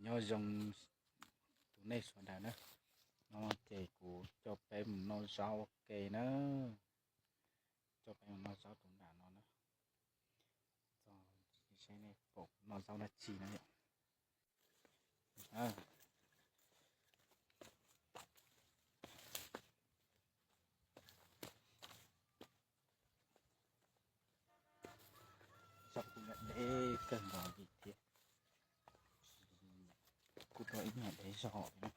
Nyob zoo tus nej sawv daws na, no ces kuv coj peb mus noj zaub ua ke na, coj peb mus noj zaub rau nram no na, txog saib nej pom noj zaub dab tsi na yom. Zaub kuj nyuam deb kawg nkaus li thiab, kuj rau ib nyuag dev zog li na.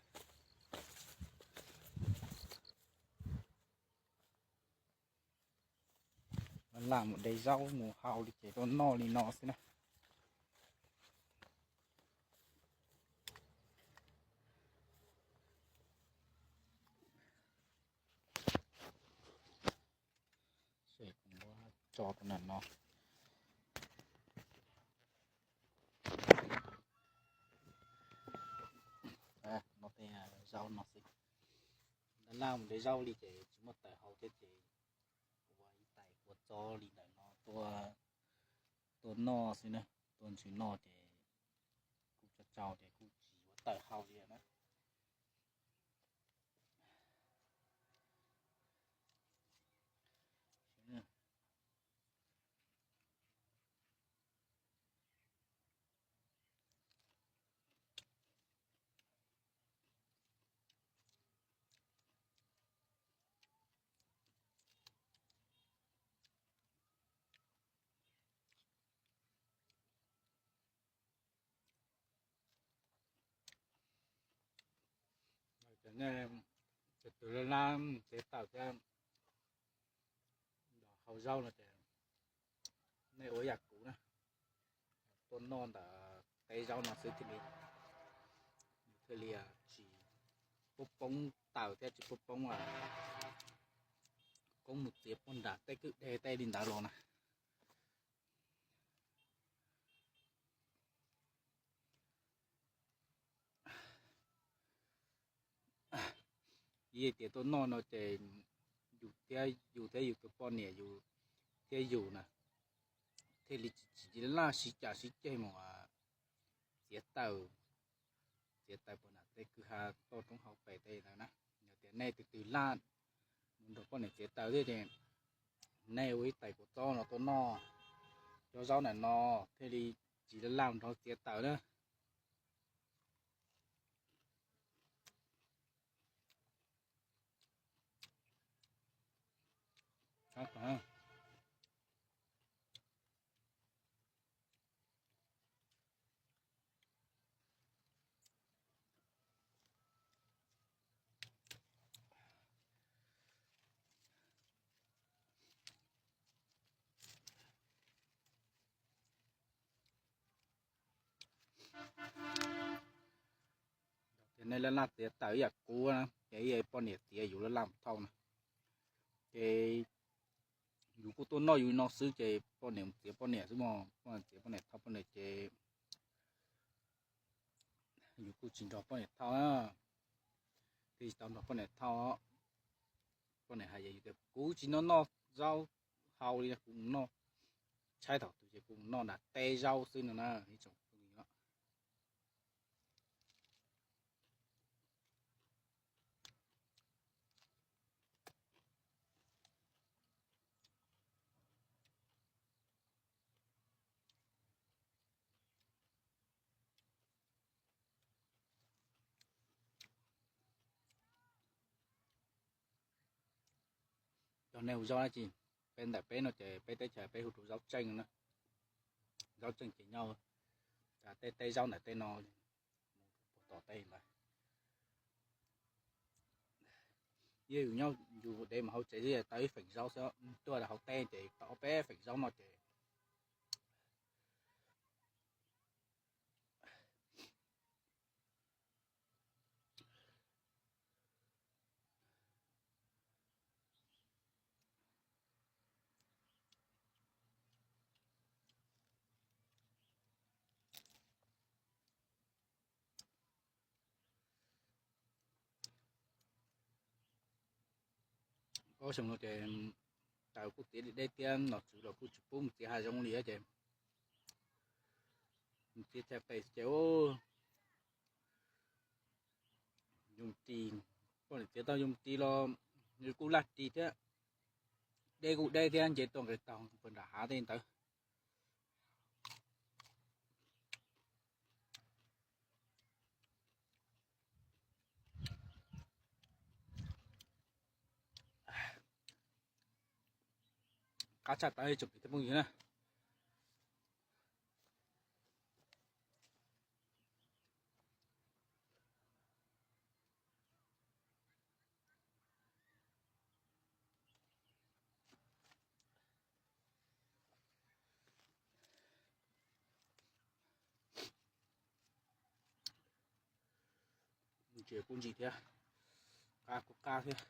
Laj mus de zaub mus hau li ces tuaj noj li no xwb na. Tso rau nram no. Noj tej zaub no xwb. Laj mus de zaub li ces tsis muaj taws hau thiab ces ua ib tais kua txob li ntawm no tuaj, tuaj noj xwb na. Tuaj ntsws noj ces kuj tsau tsau ces kuj tsis yuav taws hau li na. Ces nej tus twg laj laj txiav taws thiab hau zaub no ces nej ua yam kuv na, tuaj noj ntawm teb zaub no xwb thiaj li, thiaj li tsis poob poob taws thiab tsis poob poob, poob mus txiav poj nram tej kwj deg tej li ntawd los na. Yog tias tuaj noj no ces yus thiab, yus thiab yus tus poj niam, yus thiab yus na, thiaj li tsis, tsis laj sib cav sib ceg mus txiav taws, txiav taws poj nram tej kwj ha toj roob hauv pes tej ntawd na. Yog tias nej tus twg laj mus nrog poj niam txiav taws thiab ces nej ua ib tais kua txob no tuaj noj cov zaub ntawm no thiaj li tsis laj laj nrog txiav taws na. Ces nej laj laj txiav taws ib yam kuv na, ces ib poj niam txiav yus laj laj mus thauj na. Ces yus kuj tuaj noj yus no xwb ces poj niam mus txiav poj niam xwb mog, poj niam txiav poj niam thauj poj niam ces yus kuj tsis nrog poj niam thauj, thiaj tsis tau nrog poj niam thauj. Poj niam hais yus tias kuv tsis noj noj zaub hau li, kuv mus noj, tshaib thaum twg ces kuv mus noj nram teb zaub xwb no na ib tsoom phooj ywg. Cov nej hu zaub dab tsi? Peb ntawm peb no ces peb teb chaws peb hu rau zaub tseej na. Zaub tseej ces nyob tej teb zaub ntawm tej no, mus tom tej ntawd. Yog yus nyob yus dev mus hauv tsev xwb tau ib feem zaub xwb, tuaj hauv teb ces tau ob peb feem zaub no ces Ob xyoo no ces taws kuj txiav deb deb thiab, nom tswv los kuj tsis pub mus txiav hav zoov li ces mus txiav tshaj pes ces ua Poj niam txiv tau yug ti los nws kuj laj ris thiab, deb kuj deb thiab, nce tuaj nqis taug puag nram hav tej ntawd. Qab tshaj tawv tsoom phooj ywg na. Ntsia kuj ntsim thiab, qab kuj qab thiab.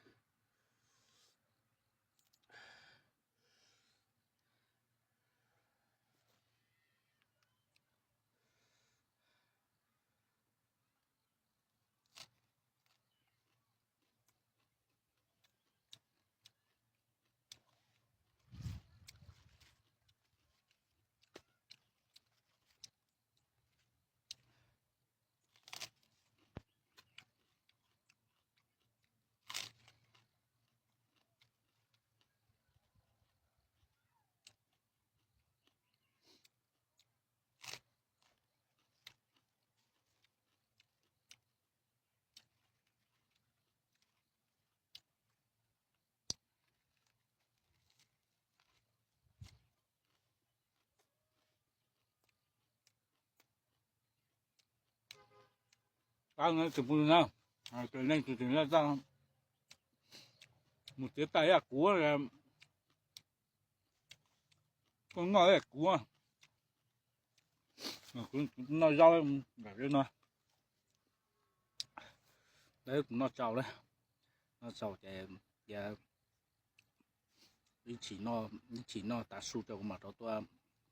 Qab na tsoom phooj ywg na, tes neej tsis tsis laj tag, mus txiav taws yam kuv, koj noj yam kuv, kuv noj zaub nram no, kuv noj tsaus lawm, noj tsaus ces ib chim noj tav su ces kuv mam rov tuaj,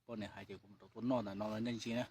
poj niam hais ces kuv mam rov tuaj noj ntawm no nej ntsia na.